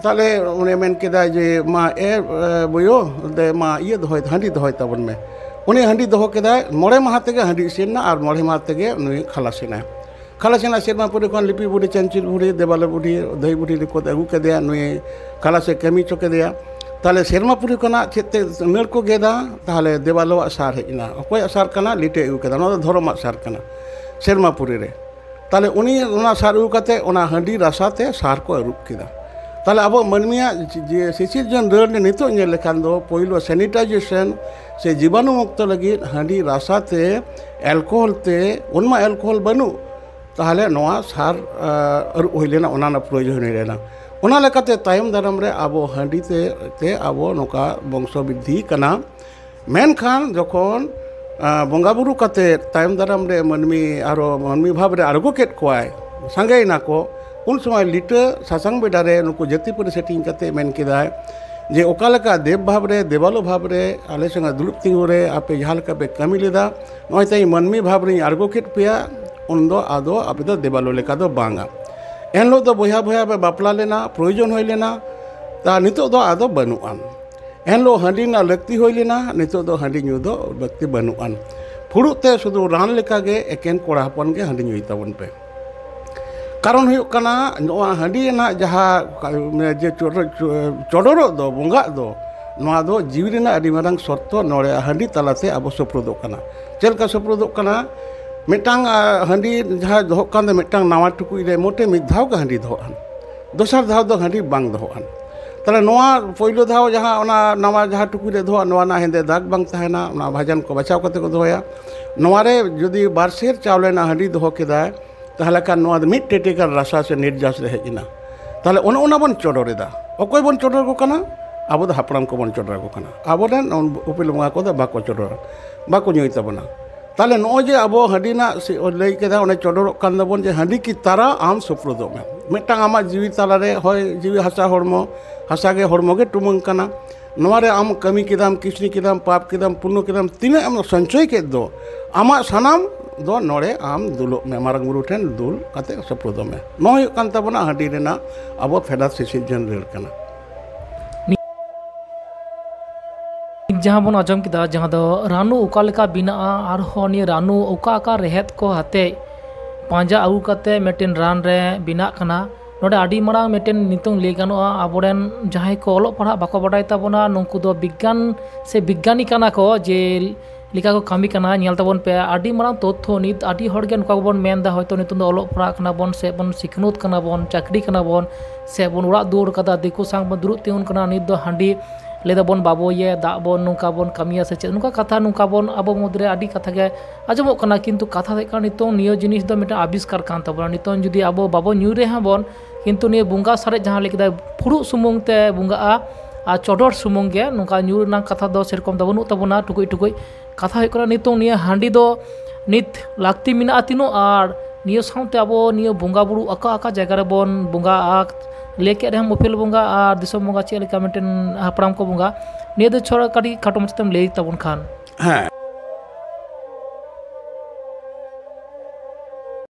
ᱛᱟᱦᱞᱮ ᱩᱱᱤ ᱢᱮᱱ ᱠᱮᱫᱟᱭ ᱡᱮ, "ᱢᱟ ᱮ, ᱮ, ᱵᱳᱭᱳ, ᱫᱮ ᱢᱟ ᱤᱭᱟᱹ ᱫᱚᱦᱚᱭ, ᱦᱟᱺᱰᱤ ᱫᱚᱦᱚᱭ ᱛᱟᱵᱚᱱ ᱢᱮ᱾" ᱩᱱᱤ ᱦᱟᱺᱰᱤ ᱫᱚᱦᱚ ᱠᱮᱫᱟᱭ, ᱢᱚᱬᱮ ᱢᱟᱦᱟ ᱛᱮᱜᱮ ᱦᱟᱺᱰᱤ ᱤᱥᱤᱱ ᱮᱱᱟ ᱟᱨ ᱢᱚᱬᱮ ᱢᱟᱦᱟ ᱛᱮᱜᱮ ᱱᱩᱭ ᱠᱷᱟᱞᱟᱥ ᱮᱱᱟᱭ᱾ ᱠᱷᱟᱞᱟᱥ ᱮᱱᱟ, ᱥᱮᱨᱢᱟᱯᱩᱨᱤ ᱠᱷᱚᱱ ᱞᱤᱯᱤ ᱵᱩᱰᱷᱤ, ᱪᱟᱧᱪᱤᱞ ᱵᱩᱰᱷᱤ, ᱫᱮᱵᱟᱞᱳ ᱵᱩᱰᱷᱤ, ᱫᱷᱟᱹᱭ ᱵᱩᱰᱷᱤ ᱨᱮᱠᱚ ᱟᱹᱜᱩ ᱠᱮᱫᱮᱭᱟ, ᱱᱩᱭ ᱠᱷᱟᱞᱟᱥᱮ ᱠᱟᱹᱢᱤ ᱦᱚᱪᱚ ᱠᱮᱫᱮᱭᱟ᱾ ᱛᱟᱦᱞᱮ ᱥᱮᱨᱢᱟᱯᱩᱨᱤ ᱠᱷᱚᱱᱟᱜ ᱪᱮᱫ ᱛᱮ ᱱᱟᱹᱲ ᱠᱚ ᱜᱮᱫᱟ, ᱛᱟᱦᱞᱮ ᱫᱮᱵᱟᱞᱳᱣᱟᱜ ᱥᱟᱨ ᱦᱮᱡ ᱮᱱᱟ᱾ ᱚᱠᱚᱭᱟᱜ ᱥᱟᱨ ᱠᱟᱱᱟ? ᱞᱤᱴᱟᱹᱭ ᱟᱹᱜᱩ ᱠᱮᱫᱟ, ᱱᱚᱣᱟ ᱫᱚ ᱫᱷᱚᱨᱚᱢᱟᱜ ᱥᱟᱨ ᱠᱟᱱᱟ ᱥᱮᱨᱢᱟᱯᱩᱨᱤ ᱨᱮ᱾ ᱛᱟᱦᱞᱮ ᱩᱱᱤ ᱚᱱᱟ ᱥᱟᱨ ᱟᱹᱜᱩ ᱠᱟᱛᱮ ᱚᱱᱟ ᱦᱟᱺᱰᱤ ᱨᱟᱥᱟ ᱛᱮ ᱥᱟᱨ ᱠᱚ ᱟᱹᱨᱩᱵ ᱠᱮᱫᱟ᱾ ᱛᱟᱦᱞᱮ ᱟᱵᱚ ᱢᱟᱹᱱᱢᱤᱭᱟᱜ ᱡᱮ ᱥᱤᱥᱤᱨᱡᱚᱱ ᱨᱟᱹᱲ ᱨᱮ ᱱᱤᱛᱚᱜ ᱧᱮᱞ ᱞᱮᱠᱷᱟᱱ ᱫᱚ ᱯᱳᱭᱞᱳ sanitization ᱥᱮ ᱡᱤᱵᱟᱱᱩ ᱢᱩᱠᱛᱚ ᱞᱟᱹᱜᱤᱫ ᱦᱟᱺᱰᱤ ᱨᱟᱥᱟ ᱛᱮ, ᱮᱞᱠᱳᱦᱚᱞ ᱛᱮ, ᱩᱱᱢᱟ ᱮᱞᱠᱳᱦᱚᱞ ᱵᱟᱹᱱᱩᱜ, ᱛᱟᱦᱞᱮ ᱱᱚᱣᱟ ᱥᱟᱨ, ᱟ, ᱟᱹᱨᱩᱵ ᱦᱩᱭ ᱞᱮᱱᱟ, ᱚᱱᱟ ᱨᱮᱱᱟᱜ ᱯᱨᱚᱭᱳᱡᱚᱱ ᱦᱩᱭ ᱞᱮᱱᱟ᱾ ᱚᱱᱟ ᱞᱮᱠᱟᱛᱮ ᱛᱟᱭᱚᱢ ᱫᱟᱨᱟᱢ ᱨᱮ ᱟᱵᱚ ᱦᱟᱺᱰᱤ ᱛᱮ, ᱛᱮ ᱟᱵᱚ ᱱᱚᱝᱠᱟ ᱵᱚᱝᱥᱚ ᱵᱨᱤᱫᱽᱫᱷᱤ ᱠᱟᱱᱟ᱾ ᱢᱮᱱᱠᱷᱟᱱ ᱡᱚᱠᱷᱚᱱ, ᱟ, ᱵᱚᱸᱜᱟ ᱵᱩᱨᱩ ᱠᱟᱛᱮ ᱛᱟᱭᱚᱢ ᱫᱟᱨᱟᱢ ᱨᱮ ᱢᱟᱹᱱᱢᱤ ᱟᱨᱚ ᱢᱟᱹᱱᱢᱤ ᱵᱷᱟᱵᱽ ᱨᱮ ᱟᱬᱜᱚ ᱠᱮᱫ ᱠᱚᱣᱟᱭ, ᱥᱟᱸᱜᱮᱭᱮᱱᱟ ᱠᱚ, ᱩᱱ ᱥᱚᱢᱚᱭ ᱞᱤᱴᱟᱹ ᱥᱟᱥᱟᱝ ᱵᱮᱰᱟ ᱨᱮ ᱱᱩᱠᱩ ᱡᱟᱹᱛᱤ ᱯᱟᱹᱨᱤᱥ ᱦᱟᱹᱴᱤᱧ ᱠᱟᱛᱮ ᱢᱮᱱ ᱠᱮᱫᱟᱭ ᱡᱮ, "ᱚᱠᱟ ᱞᱮᱠᱟ ᱫᱮᱵᱽ ᱵᱷᱟᱵᱽ ᱨᱮ, ᱫᱮᱵᱟᱞᱳ ᱵᱷᱟᱵᱽ ᱨᱮ ᱟᱞᱮ ᱥᱚᱸᱜᱮ ᱫᱩᱲᱩᱵ ᱛᱤᱸᱜᱩ ᱨᱮ ᱟᱯᱮ ᱡᱟᱦᱟᱸ ᱞᱮᱠᱟ ᱯᱮ ᱠᱟᱹᱢᱤ ᱞᱮᱫᱟ, ᱱᱚᱜᱼᱚᱭ ᱛᱮᱦᱮᱧ ᱢᱟᱹᱱᱢᱤ ᱵᱷᱟᱵᱽ ᱨᱮᱧ ᱟᱬᱜᱚ ᱠᱮᱫ ᱯᱮᱭᱟ, ᱩᱱᱫᱚ ᱟᱫᱚ ᱟᱯᱮ ᱫᱚ ᱫᱮᱵᱟᱞᱳ ᱞᱮᱠᱟ ᱫᱚ ᱵᱟᱝᱟ᱾ ᱮᱱᱦᱤᱞᱳᱜ ᱫᱚ ᱵᱚᱭᱦᱟ ᱵᱚᱭᱦᱟ ᱯᱮ ᱵᱟᱯᱞᱟ ᱞᱮᱱᱟ, ᱯᱨᱚᱭᱳᱡᱚᱱ ᱦᱩᱭ ᱞᱮᱱᱟ, ᱛᱟ ᱱᱤᱛᱚᱜ ᱫᱚ ᱟᱫᱚ ᱵᱟᱹᱱᱩᱜ ᱟᱱ᱾ ᱮᱱᱦᱤᱞᱳᱜ ᱦᱟᱺᱰᱤ ᱨᱮᱱᱟᱜ ᱞᱟᱹᱠᱛᱤ ᱦᱩᱭ ᱞᱮᱱᱟ, ᱱᱤᱛᱚᱜ ᱫᱚ ᱦᱟᱺᱰᱤ ᱧᱩ ᱫᱚ ᱞᱟᱹᱠᱛᱤ ᱵᱟᱹᱱᱩᱜ ᱟᱱ᱾ ᱯᱷᱩᱲᱩᱜ ᱛᱮ ᱥᱩᱫᱷᱩ ᱨᱟᱱ ᱞᱮᱠᱟᱜᱮ ᱮᱠᱮᱱ ᱠᱚᱲᱟ ᱦᱚᱯᱚᱱ ᱜᱮ ᱦᱟᱺᱰᱤ ᱧᱩᱭ ᱛᱟᱵᱚᱱ ᱯᱮ᱾" ᱠᱟᱨᱚᱱ ᱦᱩᱭᱩᱜ ᱠᱟᱱᱟ, ᱱᱚᱣᱟ ᱦᱟᱺᱰᱤ ᱨᱮᱱᱟᱜ ᱡᱟᱦᱟᱸ ᱡᱮ ᱪᱚᱰᱚᱨ-, ᱪᱚᱰᱚᱨᱚᱜ ᱫᱚ, ᱵᱚᱸᱜᱟᱜ ᱫᱚ, ᱱᱚᱣᱟ ᱫᱚ ᱡᱤᱣᱤ ᱨᱮᱱᱟᱜ ᱟᱹᱰᱤ ᱢᱟᱨᱟᱝ ᱥᱚᱨᱛᱚ᱾ ᱱᱚᱰᱮ ᱦᱟᱺᱰᱤ ᱛᱟᱞᱟᱛᱮ ᱟᱵᱚ ᱥᱳᱯᱨᱳᱫᱚᱜ ᱠᱟᱱᱟ᱾ ᱪᱮᱫ ᱞᱮᱠᱟ ᱥᱳᱯᱨᱳᱫᱚᱜ ᱠᱟᱱᱟ? ᱢᱤᱫᱴᱟᱝ, ᱟ, ᱦᱟᱺᱰᱤ ᱡᱟᱦᱟᱸ ᱫᱚᱦᱚᱜ ᱠᱟᱱ ᱫᱚ ᱢᱤᱫᱴᱟᱝ ᱱᱟᱣᱟ ᱴᱩᱠᱩᱡ ᱨᱮ ᱢᱚᱴᱮ ᱢᱤᱫ ᱫᱷᱟᱣ ᱜᱮ ᱦᱟᱺᱰᱤ ᱫᱚᱦᱚᱜᱼᱟ, ᱫᱚᱥᱟᱨ ᱫᱷᱟᱣ ᱫᱚ ᱦᱟᱺᱰᱤ ᱵᱟᱝ ᱫᱚᱦᱚᱜᱼᱟ᱾ ᱛᱟᱦᱞᱮ ᱱᱚᱣᱟ ᱯᱳᱭᱞᱳ ᱫᱷᱟᱣ ᱡᱟᱦᱟᱸ ᱚᱱᱟ ᱱᱟᱣᱟ ᱡᱟᱦᱟᱸ ᱴᱩᱠᱩᱡ ᱨᱮ ᱫᱚᱦᱚᱜᱼᱟ, ᱱᱚᱣᱟ ᱨᱮᱱᱟᱜ ᱦᱮᱸᱫᱮ ᱫᱟᱜᱽ ᱵᱟᱝ ᱛᱟᱦᱮᱱᱟ, ᱚᱱᱟ ᱵᱷᱟᱡᱟᱱ ᱠᱚ ᱵᱟᱪᱷᱟᱣ ᱠᱟᱛᱮ ᱠᱚ ᱫᱚᱦᱚᱭᱟ᱾ ᱱᱚᱣᱟ ᱨᱮ ᱡᱩᱫᱤ ᱵᱟᱨ ᱥᱮᱨ ᱪᱟᱣᱞᱮ ᱨᱮᱱᱟᱜ ᱦᱟᱺᱰᱤ ᱫᱚᱦᱚ ᱠᱮᱫᱟᱭ, ᱛᱟᱦᱞᱮ ᱠᱷᱟᱱ ᱱᱚᱣᱟ ᱫᱚ ᱢᱤᱫ ᱴᱮᱴᱮᱠᱟᱱ ᱨᱟᱥᱟ ᱥᱮ ᱱᱤᱨᱡᱟᱥ ᱨᱮ ᱦᱮᱡ ᱮᱱᱟ᱾ ᱛᱟᱦᱞᱮ ᱚᱱᱮ ᱚᱱᱟ ᱵᱚᱱ ᱪᱚᱰᱚᱨ ᱮᱫᱟ᱾ ᱚᱠᱚᱭ ᱵᱚᱱ ᱪᱚᱰᱚᱨ ᱟᱠᱚ ᱠᱟᱱᱟ? ᱟᱵᱚ ᱫᱚ ᱦᱟᱯᱲᱟᱢ ᱠᱚᱵᱚᱱ ᱪᱚᱰᱚᱨ ᱟᱠᱚ ᱠᱟᱱᱟ᱾ ᱟᱵᱚᱨᱮᱱ ᱩᱯᱮᱞ ᱵᱚᱸᱜᱟ ᱠᱚᱫᱚ ᱵᱟᱠᱚ ᱪᱚᱰᱚᱨᱟ, ᱵᱟᱠᱚ ᱧᱩᱭ ᱛᱟᱵᱚᱱᱟ᱾ ᱛᱟᱦᱞᱮ ᱱᱚᱜᱼᱚᱭ ᱡᱮ ᱟᱵᱚ ᱦᱟᱺᱰᱤ ᱨᱮᱱᱟᱜ ᱥᱮ-, ᱞᱟᱹᱭ ᱠᱮᱫᱟ, ᱚᱱᱮ ᱪᱚᱰᱚᱨᱚᱜ ᱠᱟᱱ ᱫᱚᱵᱚᱱ ᱡᱮ ᱦᱟᱺᱰᱤ ᱠᱤ ᱛᱟᱨᱟ ᱟᱢ ᱥᱳᱯᱨᱳᱫᱚᱜ ᱢᱮ᱾ ᱢᱤᱫᱴᱟᱝ ᱟᱢᱟᱜ ᱡᱤᱣᱤ ᱛᱟᱞᱟᱨᱮ ᱦᱚᱭ ᱡᱤᱣᱤ ᱦᱟᱥᱟ ᱦᱚᱲᱢᱚ, ᱦᱟᱥᱟ ᱜᱮ ᱦᱚᱲᱢᱚ ᱜᱮ ᱴᱩᱢᱟᱹᱝ ᱠᱟᱱᱟ᱾ ᱱᱚᱣᱟ ᱨᱮ ᱟᱢ ᱠᱟᱹᱢᱤ ᱠᱮᱫᱟᱢ, ᱠᱤᱥᱱᱤ ᱠᱮᱫᱟᱢ, ᱯᱟᱯ ᱠᱮᱫᱟᱢ, ᱯᱩᱱᱱᱚ ᱠᱮᱫᱟᱢ, ᱛᱤᱱᱟᱹᱜ ᱮᱢ ᱥᱚᱧᱪᱚᱭ ᱠᱮᱫ ᱫᱚ, ᱟᱢᱟᱜ ᱥᱟᱱᱟᱢ ᱫᱚ ᱱᱚᱰᱮ ᱟᱢ ᱫᱩᱞᱚᱜ ᱢᱮ, ᱢᱟᱨᱟᱝ ᱵᱩᱨᱩ ᱴᱷᱮᱱ ᱫᱩᱞ ᱠᱟᱛᱮ ᱥᱩᱯᱨᱩᱫᱚᱜ ᱢᱮ᱾ ᱱᱚᱣᱟ ᱦᱩᱭᱩᱜ ᱠᱟᱱ ᱛᱟᱵᱚᱱᱟ ᱦᱟᱺᱰᱤ ᱨᱮᱱᱟᱜ ᱟᱵᱚ ᱯᱷᱮᱰᱟᱛ ᱥᱤᱥᱤᱨᱡᱚᱱ ᱨᱟᱹᱲ ᱠᱟᱱᱟ᱾ ᱡᱟᱦᱟᱸ ᱵᱚᱱ ᱟᱸᱡᱚᱢ ᱠᱮᱫᱟ, ᱡᱟᱦᱟᱸ ᱫᱚ ᱨᱟᱹᱱᱩ ᱚᱠᱟ ᱞᱮᱠᱟ ᱵᱮᱱᱟᱜᱼᱟ, ᱟᱨᱦᱚᱸ ᱱᱤᱭᱟᱹ ᱨᱟᱹᱱᱩ ᱚᱠᱟ ᱚᱠᱟ ᱨᱮᱦᱮᱫ ᱠᱚ ᱟᱛᱮ ᱯᱟᱸᱡᱟ ᱟᱹᱜᱩ ᱠᱟᱛᱮ ᱢᱤᱫᱴᱮᱱ ᱨᱟᱱ ᱨᱮ ᱵᱮᱱᱟᱜ ᱠᱟᱱᱟ᱾ ᱱᱚᱰᱮ ᱟᱹᱰᱤ ᱢᱟᱨᱟᱝ ᱢᱤᱫᱴᱮᱱ ᱱᱤᱛᱚᱝ ᱞᱟᱹᱭ ᱜᱟᱱᱚᱜᱼᱟ, ᱟᱵᱚᱨᱮᱱ ᱡᱟᱦᱟᱸᱭ ᱠᱚ ᱚᱞᱚᱜ ᱯᱟᱲᱦᱟᱜ ᱵᱟᱠᱚ ᱵᱟᱰᱟᱭ ᱛᱟᱵᱚᱱᱟ, ᱱᱩᱠᱩ ᱫᱚ ᱵᱤᱜᱽᱜᱟᱱ ᱥᱮ ᱵᱤᱜᱽᱜᱟᱱᱤ ᱠᱟᱱᱟ ᱠᱚ, ᱡᱮ ᱞᱮᱠᱟ ᱠᱚ ᱠᱟᱹᱢᱤ ᱠᱟᱱᱟ᱾ ᱧᱮᱞ ᱛᱟᱵᱚᱱ ᱯᱮ, ᱟᱹᱰᱤ ᱢᱟᱨᱟᱝ ᱛᱚᱛᱛᱷᱚ᱾ ᱱᱤᱛ ᱟᱹᱰᱤ ᱦᱚᱲ ᱜᱮ ᱱᱚᱝᱠᱟ ᱜᱮᱵᱚᱱ ᱢᱮᱱ ᱮᱫᱟ, ᱦᱚᱭᱛᱳ ᱱᱤᱛᱚᱝ ᱫᱚ ᱚᱞᱚᱜ ᱯᱟᱲᱦᱟᱜ ᱠᱟᱱᱟ ᱵᱚᱱ ᱥᱮ ᱵᱚᱱ ᱥᱤᱠᱷᱱᱟᱹᱛ ᱠᱟᱱᱟ ᱵᱚᱱ, ᱪᱟᱹᱠᱨᱤ ᱠᱟᱱᱟ ᱵᱚᱱ, ᱥᱮ ᱵᱚᱱ ᱚᱲᱟᱜ ᱫᱩᱣᱟᱹᱨ ᱠᱟᱫᱟ, ᱫᱤᱠᱩ ᱥᱟᱶ ᱵᱚᱱ ᱫᱩᱲᱩᱵ ᱛᱤᱸᱜᱩᱱ ᱠᱟᱱᱟ, ᱱᱤᱛ ᱫᱚ ᱦᱟᱺᱰᱤ ᱞᱟᱹᱭ ᱫᱟᱵᱚᱱ ᱵᱟᱵᱚ ᱤᱭᱟᱹ, ᱫᱟᱜ ᱵᱚᱱ ᱱᱚᱝᱠᱟ ᱵᱚᱱ ᱠᱟᱹᱢᱤᱭᱟ ᱥᱮ ᱪᱮᱫ, ᱱᱚᱝᱠᱟ ᱠᱟᱛᱷᱟ, ᱱᱚᱝᱠᱟ ᱵᱚᱱ ᱟᱵᱚ ᱢᱩᱫᱽᱨᱮ ᱟᱹᱰᱤ ᱠᱟᱛᱷᱟ ᱜᱮ ᱟᱸᱡᱚᱢᱚᱜ ᱠᱟᱱᱟ᱾ ᱠᱤᱱᱛᱩ ᱠᱟᱛᱷᱟ ᱫᱚ ᱦᱩᱭᱩᱜ ᱠᱟᱱᱟ, ᱱᱤᱛᱚᱝ ᱱᱤᱭᱟᱹ ᱡᱤᱱᱤᱥ ᱫᱚ ᱢᱤᱫᱴᱟᱝ ᱟᱵᱤᱥᱠᱟᱨ ᱠᱟᱱ ᱛᱟᱵᱚᱱᱟ᱾ ᱱᱤᱛᱚᱝ ᱡᱩᱫᱤ ᱟᱵᱚ ᱵᱟᱵᱚ ᱧᱩᱭ ᱨᱮᱦᱚᱸ ᱵᱚᱱ, ᱠᱤᱱᱛᱩ ᱱᱤᱭᱟᱹ ᱵᱚᱸᱜᱟ ᱥᱟᱨᱮᱡ ᱡᱟᱦᱟᱸ ᱞᱟᱹᱭ ᱠᱮᱫᱟ, ᱯᱷᱩᱲᱩᱜ ᱥᱩᱢᱩᱝ ᱛᱮ ᱵᱚᱸᱜᱟᱜᱼᱟ ᱟᱨ ᱪᱚᱰᱚᱨ ᱥᱩᱢᱩᱝ ᱜᱮ, ᱱᱚᱝᱠᱟ ᱧᱩ ᱨᱮᱱᱟᱜ ᱠᱟᱛᱷᱟ ᱫᱚ ᱥᱮᱨᱚᱠᱚᱢ ᱫᱚ ᱵᱟᱹᱱᱩᱜ ᱛᱟᱵᱚᱱᱟ, ᱴᱩᱠᱩᱡ ᱴᱩᱠᱩᱡ᱾ ᱠᱟᱛᱷᱟ ᱦᱩᱭᱩᱜ ᱠᱟᱱᱟ, ᱱᱤᱛᱚᱝ ᱱᱤᱭᱟᱹ ᱦᱟᱺᱰᱤ ᱫᱚ ᱱᱤᱛ ᱞᱟᱹᱠᱛᱤ ᱢᱮᱱᱟᱜᱼᱟ ᱛᱤᱱᱟᱹᱜ, ᱟᱨ ᱱᱤᱭᱟᱹ ᱥᱟᱶᱛᱮ ᱟᱵᱚ ᱱᱤᱭᱟᱹ ᱵᱚᱸᱜᱟ ᱵᱩᱨᱩ ᱚᱠᱟ ᱚᱠᱟ ᱡᱟᱭᱜᱟ ᱨᱮᱵᱚᱱ ᱵᱚᱸᱜᱟᱜᱼᱟ, ᱞᱟᱹᱭ ᱠᱮᱫ ᱨᱮᱦᱚᱸ ᱩᱯᱮᱞ ᱵᱚᱸᱜᱟ ᱟᱨ ᱫᱤᱥᱚᱢ ᱵᱚᱸᱜᱟ ᱪᱮᱫ ᱞᱮᱠᱟ ᱢᱤᱫᱴᱮᱱ ᱦᱟᱯᱲᱟᱢ ᱠᱚ ᱵᱚᱸᱜᱟ, ᱱᱤᱭᱟᱹ ᱫᱚ ᱛᱷᱚᱲᱟ ᱠᱟᱹᱴᱤᱡ ᱠᱷᱟᱴᱚ ᱢᱟᱪᱷᱟᱛᱮᱢ ᱞᱟᱹᱭ ᱛᱟᱵᱚᱱ ᱠᱷᱟᱱ᱾ ᱦᱮᱸ,